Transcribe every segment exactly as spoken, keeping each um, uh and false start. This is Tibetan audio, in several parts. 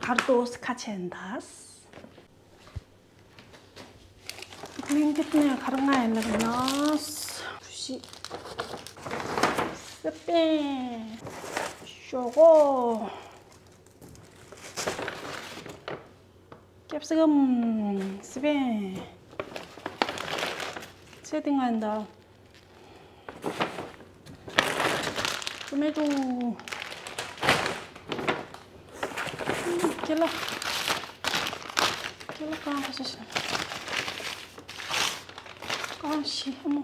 ཁར་ཏོས་ཁ་ཆེན་དཱས། ལིང་གིས་ནས་ཁར་ང་ཡིན་ལབ་ན། ཤི། སི་པན། ཞོག་གོ། ཀེབ་སི་ཀམ། སི་པན། ཚེ་ཏི་ང་ཡིན་ད། ཏོ་མེ་ཏོ། ཀེ་ལ། ཀེ་ལ་གང་ག་ཤ་ཤ། གང་ཤི་ཧ་མོ།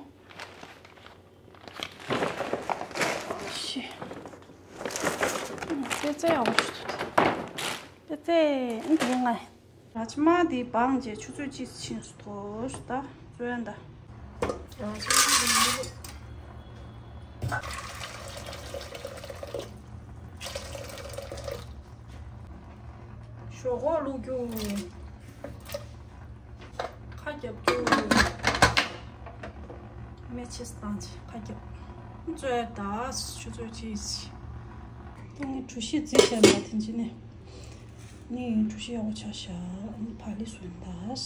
ཤི། ཏེ་ཙེ་ཡག་པོ་ཞིག་ཐུག་ཏེ་ཙེ། ཨ་ནི་དེ་ང་། ར་ཇི་མ་དེ་སྦངས་རྗེས་ཆུ་ཚོད་གཅིག་ཕྱིན་སོང་ད། བཙོས་ད། ར་ཇི་མ་དེ་མི་རུ། ཞོག་ཁོག་བླུགས་རྒྱུ། ཁ་རྒྱབ་རྒྱུ། མེ་ཆེ་སྟངས་ཀྱི་ཁ་རྒྱབ། བཙོས་ད་ཆུ་ཚོད་གཅིག་ཕྱིན། ད་ངས་གྲུ་བཞི་བརྫིས་བྱས་ལ་དེ་འཇི་ནས། ནི་གྲུ་བཞི་ཡག་པོ་ཆགས་ཤག་ཨ་ནི་བག་ལེབ་བཟོས་ད། ས་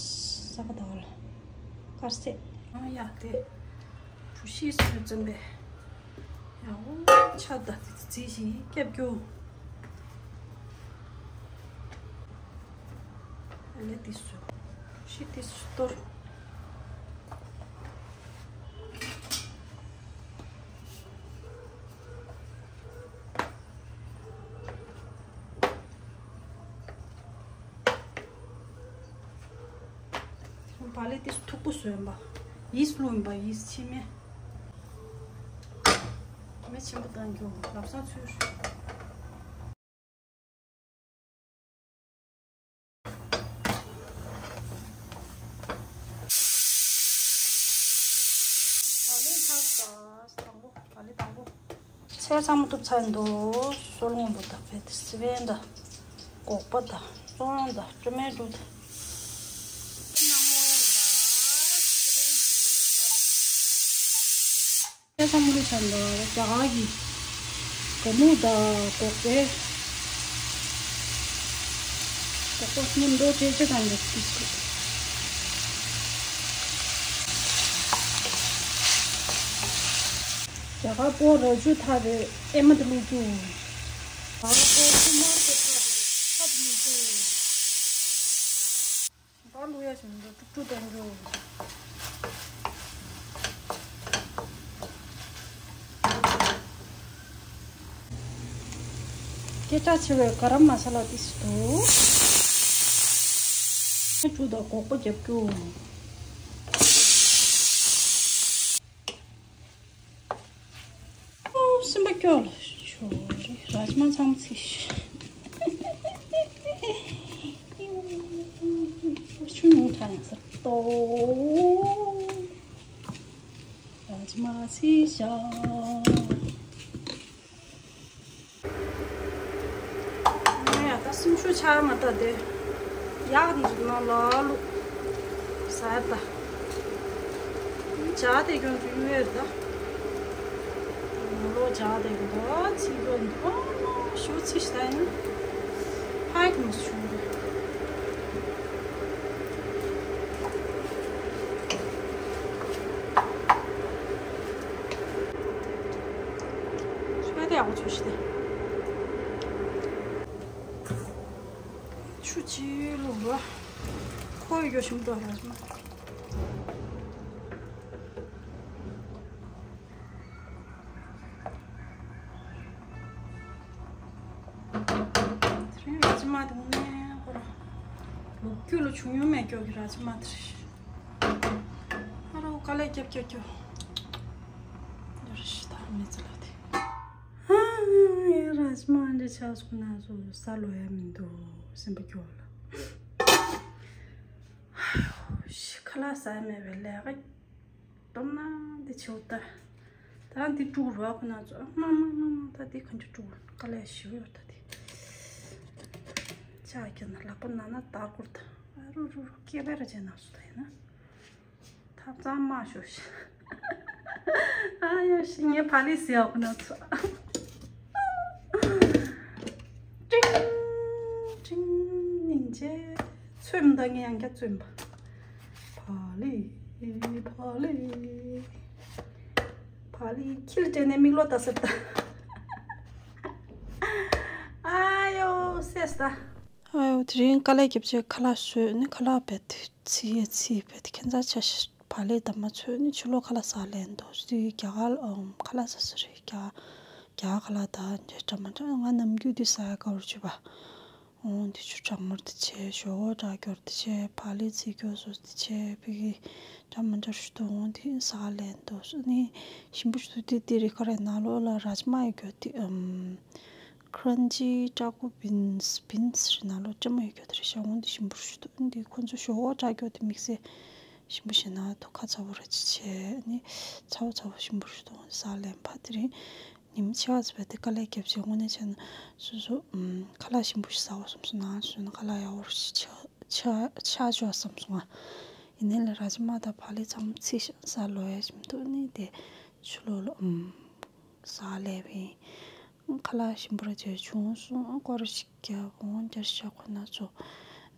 ག་ཟླ་བ་ལ་དཀར་ཟས། ཨ་ཡ་དེ། གྲུ་བཞི་བཟོས་ཙམ་པས། ཡག་པོ་ཆགས་ད། དེ་རྫིས་ཤིག་སྐྱབས་རྒྱུ། ཨ་ལེ་དེ་བཟོས། གྲུ་བཞི་དེ་བཟོས་གཏོར། བག་ལེབ་དེ་མཐུག་པོ་བཟོས་ཡིན་པ། ཡིས་བླུགས་ཡིན་པ་ཡིས་ཕྱི་མེ། མེ་ཆེན་པོ་བཏང་རྒྱུ་ལབ་ས་ཚུལ། བག་ལེབ་ཚར་ས་དང་པོ། བག་ལེབ་དང་པོ། ཚལ་ཚང་མ་གཏུབ་ཚར་འདུག་སོལ་རྔོན་པ་དང་བེད་སི་པན་དང་སྒོག་པ་དང་སོན་དང་ཀྲུ་མེ་ཀྲུ་དང་། ཚལ་ཚང་མ་གཏུབ་ཚར་འདུག་རྒྱ་གར་གྱི་ག་མུ་དང་སྒོག་པའི། སྒོག་པ་སྔོན་འགྲོ་ཅེ་ཅེ་དང་འདྲ་ཏིས་ཀུ། རྒྱ་གར་པོ་ར་ཇུ་ཐ་རེ་ཨེ་མ་དེ་ལུག་ཅུ། རྒྱ་གར་པོ་ཁུ་མར་དེ་ཐ་རེ་ཐབ་ལུག་ཅུ། ད་ལུག་ཡ་ཞིག་འགྲོ་ཀྲུག་ཀྲུག་བཏང་རྒྱུ། སྐད་གྲགས་ཆེ་བའི་ག་རམ་མ་ས་ལ་ཏིས་འདུག་ཀྲུ་དང་སྒོག་པ་རྒྱབ་རྒྱུ། ཨོ་སེམས་པ་སྐྱོ་ལ་ཞོ་རེ་ར་ཇི་མ་ཚང་ཚིག་ཆུ་ཉུང་ཐ་ཡང་ས་ཏོ། ར་ཇི་མ་ཚིག་ཤ། ང་ཡ་ད་སེམས་ཤུགས་ཆག་མ་ད་དེ། ཡག་འདི་ནང་ལ་ལུག་ཟ་ད། ཇ་དེ་ཀྱང་དུ་ཡོད་ད། ང་ལོ་ཇ་དེ་ཀྱང་དུ་ཚིག་གོ་འདུག་ཞུ་ཚིག་ད་ཡིན། ཕ་གི་མི་ཞུ་འདུག་ཤ་དེ་ཡག་པོ་ཆུ་ཤི་དེ། ཆུ་ཅི་ལོ་བ། ཁོ་ཡོ་ཤིམ་ཏོ་ར་མ། དེ་རིང་ར་ཇི་མ་དེ་ངོ་མ་ཁོ་ར། ལོ་རྒྱུས་ལ་བྱུང་མྱོང་མེད་ཀྱོག་གི་ར་ཇི་མ་དེ་རེད། ཨ་རོ་དཀའ་ལས་རྒྱབ་རྒྱབ་རྒྱབ། ཡོ་ར་ཤི་ད་མི་ཚེ་ལ་དེ། ཧ་ཧ་ཧ། ར་ཇི་མ་འདི་ཆགས་སོང་ན་སོ་ས་ལོ་ཡ་མི་འདུག་སེམས་པ་སྐྱོ་ལ། ཤི་ཁ་ལག་ཟ་ཡ་མེད་པའི་ལས་ཀ་སྡོམ་ན་འདི་ཆེ་བོ་ལྟ། ད་འདི་དཀྲུག་རོགས་ཁོ་ན་ཚོ་ཨ་མ་མ་མ་མ། ད་འདི་གང་ཅི་དཀྲུག་དཀའ་ལས་ཞེ་པོ་ཡོད་ད་འདི། ཅག་ཁྱོད་ན་ལག་པ་ན་ན་ལྟ་སྐོར་ད། ཨ་རུ་རུ་རུ་སྐེད་པའི་ར་ཅན་ན་སུ་ད་ཡིན་ན། ཐབ་ཚང་མ་ཤོར་ཤག་ཨ་ཡོ་ཤི་ངའི་ཕ་ལི་སི་ཡག་པོ་ན་ཚོ། ཀྲིང་། ཀྲིང་། ཅེ། ཚོད་མི་འདང་ངས་ཡང་བསྐྱར་ཚོད་མ། བག་ལེབ། བག་ལེབ། བག་ལེབ་ཁྱི་ལ་སྤྲད་ནས་མིག་ལོག་ལྟ་ཟེར་ད། ཨ་ཡོ་སེས་ད། ཨ་ཡོ་དེ་རིང་དཀའ་ལས་བརྒྱབ་བྱས་ཁ་ལག་བཟོས་ནས་ཁ་ལག་བེད་དེ་ཚི་ཡེ་ཚི་བེད་དེ་ཁྱེད་ཚ་ཆ་ཤ་བག་ལེབ་དང་མ་ཚོས་ནས་ཕྱི་ལོགས་ཁ་ལག་ཟ་ལེན་འདུག་དེ་རྒྱ་གར་ཨམ་ཁ་ལག་ཟ་ས་རེད། རྒྱ་རྒྱ་གར་ཁ་ལག་དང་འདྲ་འདྲ་མ་འདྲ་ང་ནམ་རྒྱུན་དེ་ཟ་ཡ་དགའ་བོར་བྱེད་པ། འོང་དེ་ཆུ་གྲང་མོར་དེ་བྱས། ཞོག་ཁོག་དྲག་སྐྱོར་དེ་བྱས། བག་ལེབ་ཚི་སྐྱོར་སོགས་དེ་བྱས། ཕ་གི་འདྲ་མ་འདྲ་ཞུ་དུ་འོང་དེ་ཟ་ལེན་འདུག་ནི་ཞིམ་པོ་ཞུ་དུ་དེ་དེ་རེ་ཁ་རེ་ནང་ལོགས་ལ་རཱཇ་མ་ཡོད་རྒྱུ་དེ་ཨམ་ཁ་རན་ཅི་ཀྲ་ཀུ་བིན་སི་བིན་སི་རེ་ནང་ལོགས་ཀྲ་མ་ཡོད་རྒྱུ་དེ་རེ་ཤ་འོང་དེ་ཞིམ་པོ་ཞུ་དུ་འདི་ཁོ་ཚོ་ཞོག་ཁོག་དྲག་སྐྱོར་དེ་དམིགས་བསལ་ཞིམ་པོ་བྱས་ན་དུ་ཁ་ཚ་བོ་ར་ཅི་བྱས་ནི་ཚ་བོ་ཚ་བོ་ཞིམ་པོ་ཞུ་དུ་འོང་དེ་ཟ་ལེན་པ་དེ་རེ། ཉིན་མོ་ཆེ་བ་ཚོ་བས་དེ་དཀའ་ལས་བརྒྱབ་བྱས་དངོས་གནས་བྱས་ན་སོ་སོ་ཨམ་ཁ་ལག་ཞིམ་པོ་ཞིག་ཟ་བ་བསམ་སོང་ན་སོང་ན་ཁ་ལག་ཡག་པོ་ཞིག་ཆགས་ཆགས་ཆགས་ཆོག་བསམ་སོང་ང་། ཡིན་ནའི་ལ་རཱཇ་མ་དང་བག་ལེབ་ཚང་མ་ཚིག་ཤག་ཟ་ལོ་ཡ་ཞིམ་འདུག་ནི་དེ་ཕྱི་ལོགས་ལ་ཨམ་ཟ་ལེབ་ཡིན། ཁ་ལག་ཞིམ་པོ་ར་བྱས་བྱུང་སོང་སྐོར་ཞིག་རྒྱབ་འོང་བསྐྱར་ཤག་ཁོ་ན་ཚོ་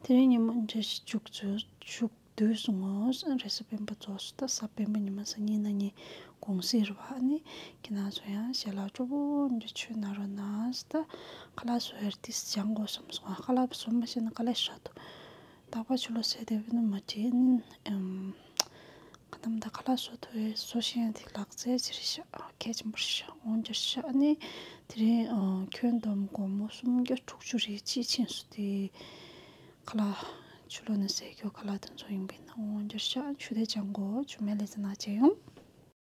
དེ་རིང་ཉིན་མོ་འདྲ་ཞིག་བཅུག་ཚོད་བཅུག་བསྡུས་སོང་ངོ་། རེས་གཟའ་སྤེན་པ་རྫོགས་སོང་། ད་གཟའ་སྤེན་པ་ཉི་མ་གཟའ་ཉི་མ་གཉིས་དགོང་ཟིག་རེད་བ། ཨ་ནི་ཁྱེད་རང་ཚོ་ཡང་ཞལ་ལག་སྤྲོ་པོ་འདྲ་མཆོད་གནང་རོགས་གནང་། ད་ཁ་ལག་བཟོ་ཡར་ཏིས་སྦྱང་དགོས་བསམ་སོང་། ཁ་ལག་བཟོ་མ་ཤེས་ན་དཀའ་ལས་ཞེ་དྲག་འདུག་རྟག་པར་ཆུ་ལོག་ཟས་བསྡད་པ་ནི་མ་བྲིས་ཨ་ནི་ཨམ། ཁ་ནམ་ད་ཁ་ལག་བཟོ་ཐུབ་ཡས་བཟོ་ཤེས་ཡ་དེ་ལག་རྩལ་ཅིག་རེད་ཤག་གལ་ཆེན་པོ་རེད་ཤག་འོང་འདྲ་ཤག་ཨ་ནི་དེ་རིང་ཨ་ཁྱོན་བསྡོམས་སྒོར་མོ་སུམ་བརྒྱ་དྲུག་ཅུ་རེ་གཅིག་ཕྱིན་སོང་། དེ་ཁ་ལག་ཆུ་ལོག་ནས་ཟས་རྒྱུ་ཁ་ལག་དེ་ཚོ་ཡིན་པས་ན་འོང་འདྲ་ཤག་ཆུ་དེ་ཅང་གོ་ཆུ་མེད་ལས་ཟ་ན་བྱས་ཡོང་།